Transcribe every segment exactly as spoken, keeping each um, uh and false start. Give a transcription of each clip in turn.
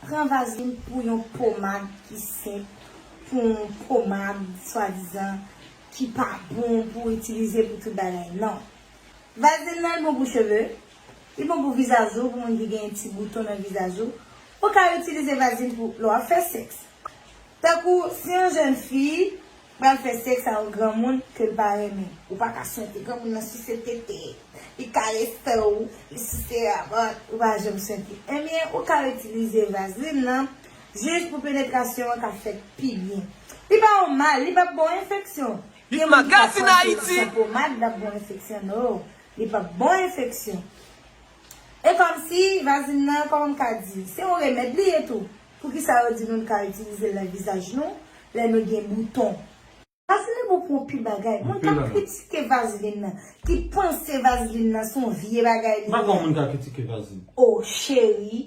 Pran vazlin pou yon pomad ki senp, pou yon pomad swadizan ki pa bon pou itilize pou tout bagay. Non. Vazlin nan bon pou cheve, li bon pou vizaj ou, pou moun ki gen ti bouton nan vizaj ou. Ou ka itilize vazlin pou lè w ap fè sèks. Tankou si yon jèn fi pral fè sèks a yon granmoun ke l pa renmen, ou pa ka swente granmoun nan sise tete, li karese w, li sise rabòt, ou pa janm swente. Ebyen, ou ka itilize vazlin nan jis pou penetrasyon an ka fèt pi byen. Li pa yon mal, li p ap ba w enfeksyon. Gen moun ki ka panse se pomad l ap ba w enfeksyon, no. Li p ap ba w enfeksyon. E kòmsi vazlin nan, kòman m ka di, se yon remèd li ye tou. Poukisa yo di nou n ka itilize l nan vizaj nou lè nou gen bouton? Vazlin nan bon pou anpil bagay. Moun k ap kritike vazlin nan, ki panse vazlin nan se yon vye bagay li ye. M pa kwè moun ka kritike vazlin. O cheri,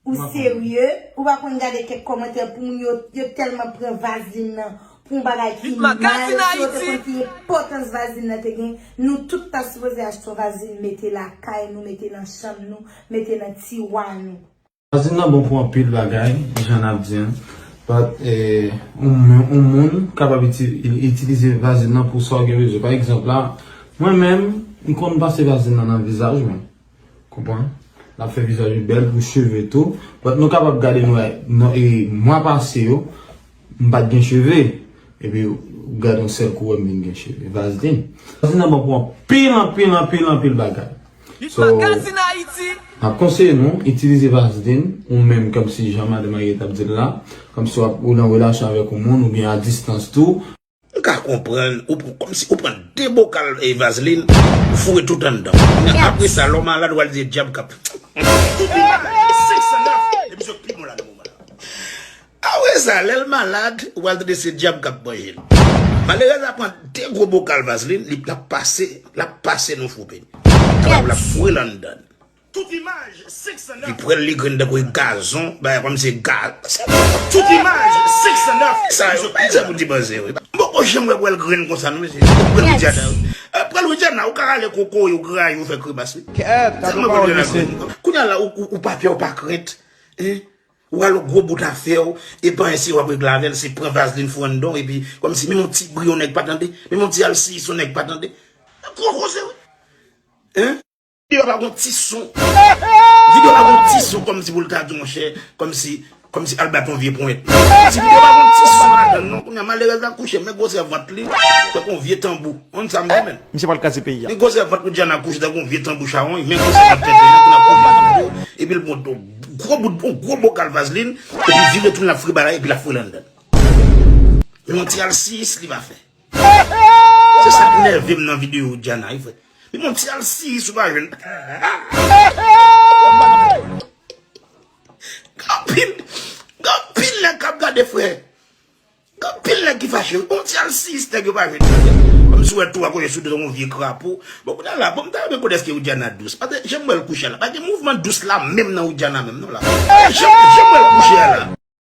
ou serye? Ou pa konn gade kèk kòmantè pou moun yo, yo tèlman pran vazlin nan pou yon bagay ki mal, si yo te konn ki enpòtans vazlin nan te gen, nou tout ta sipoze achte yon vazlin mete lakay nou, mete nan chanm nou, mete nan tiwa nou. Vazlin nan bon pou anpil bagay, jan n ap di an. But, eh, yon, yon moun kapab iti-, itilize vazlin nan pou sa w gen bezwen. Pa egzanp la, mwen menm, m konn pase vazlin nan nan vizaj mwen. Konprann? L ap fè vizaj ou bèl pou cheve tou. But nou kapab gade nou, nou, e mwa pase yo, m pa t gen cheve. Epi ou gade yon sèl kou wè m vin gen cheve. Vazlin. Vazlin nan bon pou anpil, anpil, anpil, anpil bagay. So, m ap konseye nou, itilize vazlin, ou menm kòmsi jan madan Mariette ap di l la, kòmsi w ap, ou nan relasyon avèk yon moun, oubyen a distans tou. M ka konprann, ou pran, kòmsi ou pran de bokal, e, vazlin, ou foure tout anndan. Apre sa, lè w malad, w al di dyab k ap. Tout imaj, senk san nèf, emisyon k pi bon la nan moman an. Apre sa, lè l malad, ou al tande se dyab k ap manje l. Malerèz la pran de gwo bokal vazlin, li, l ap pase, l ap pase nan fou peni. Apre l ap foure l anndan. Tout imaj, senk san nèf. Li pran l, li grenn tankou gazon, bagay kòmsi gaz. Tout imaj, senk san nèf. Sa yo, bagay sa pou di manzè, wi. M poko janm wè pral grenn konsa, non, mesye. Pral Widiana, wi. Eh, pral Widiana, ou ka rale koko, yo graye, ou fè kremas, wi. Kèt, gade yon pawòl, mesye. Kounye a la, ou, ou, ou pa pè, ou pa krent. Hein? Ou al yon gwo bout afè w, e pa ensi w ap regle avè l, se pran vazlin foure anndan w, epi kòmsi menm yon ti bri yon nèg pa tande, menm yon ti alsiyis yon nèg pa tande. Gwo koze, wi. Hein? Videyo a pa gon ti son. Videyo a pa gon ti son kòmsi pou l ta di, monchè, kòmsi, kòmsi al bat yon vye ponyèt. Kòmsi videyo a pa gon ti son ladan l, non. Kounye a malerèz la kouche, men gwosè vant li, tankou yon vye tanbou. Konn sa m di, menn. Misye pral kraze peyi a. Li gwosè vant Widiana kouche tankou yon vye tanbou chawony, men gwosè vant tenten an, kounye a kouche tanbou, epi l pran yon gwo bout, yon gwo bokal vazlin, epi vire tounen l ap foure bagay, epi l ap foure l anndan. Men yon ti alsiyis li pa fè. Se sa k nève m nan videyo Widiana, wi, frè. Li pran yon ti alsiyis ou pa jwenn. Gen anpil, gen anpil nèg k ap gade, frè. Gen anpil nèg ki fache, wi. Yon ti alsiyis nèg yo pa jwenn. Kòmsi w wè tou a kote sou do yon vye krapo. Bon, kounye a la, bon, m ta renmen konnen èske Widiana dous. Paske jan m wè l kouche a la, pa gen mouvman dous la menm nan Widiana menm, non, la. Jan, jan m wè l kouche a la.